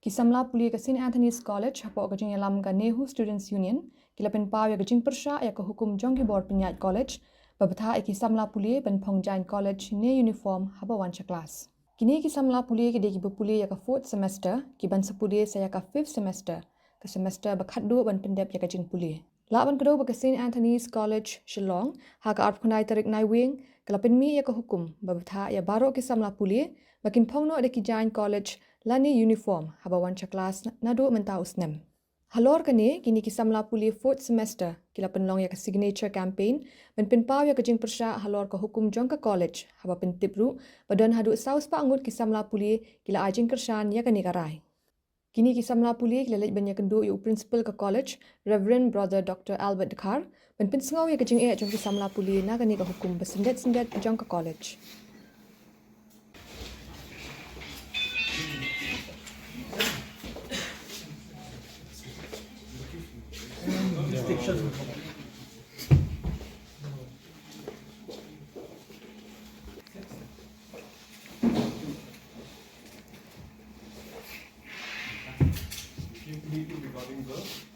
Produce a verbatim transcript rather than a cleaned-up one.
Ki samla pule ka St Anthony's College hapoh ka jingïalam ka NEHU Students Union ki la pynpaw ïa ka jingpyrshah ïa ka hukum jong ki bor pynïaid college ba bthah ïa ki samla pule ban phong jaiñ college ne uniform haba wan sha klas. Kine ki samla pule ki dei kiba pule ïa ka fourth semester, kiban sa pule sa ïa ka fifth semester, ka semester ba khatduh ban pyndep ïa ka jingpule. Lah ban kdew ba ka St Anthony's College Shillong ha ka arphew khyndai tarik Naiwieng ka la pynmih ïa ka hukum ba bthah ïa baroh ki samla pule ba kin phong noh da ki jaiñ college lane uniform haba wan sha klas naduh mynta u snem. Halor kane, kine ki samla pule fourth semester ki la pynlong ïa ka signature campaign ban pynpaw ïa ka jingpyrshah halor ka hukum jong ka college, haba pyntip ruh ba don haduh saw spah ngut ki samla pule ki la ai jingkyrshan ïa kane ka rai. Kine ki samla pule ki la leit ban ïakynduh ïa u principal ka college, Reverend Brother Dr Albert Dkhar, ban pynsngew ïa ka jingeh jong ki samla pule na kane ka hukum ba syndet syndet jong ka college. Regarding the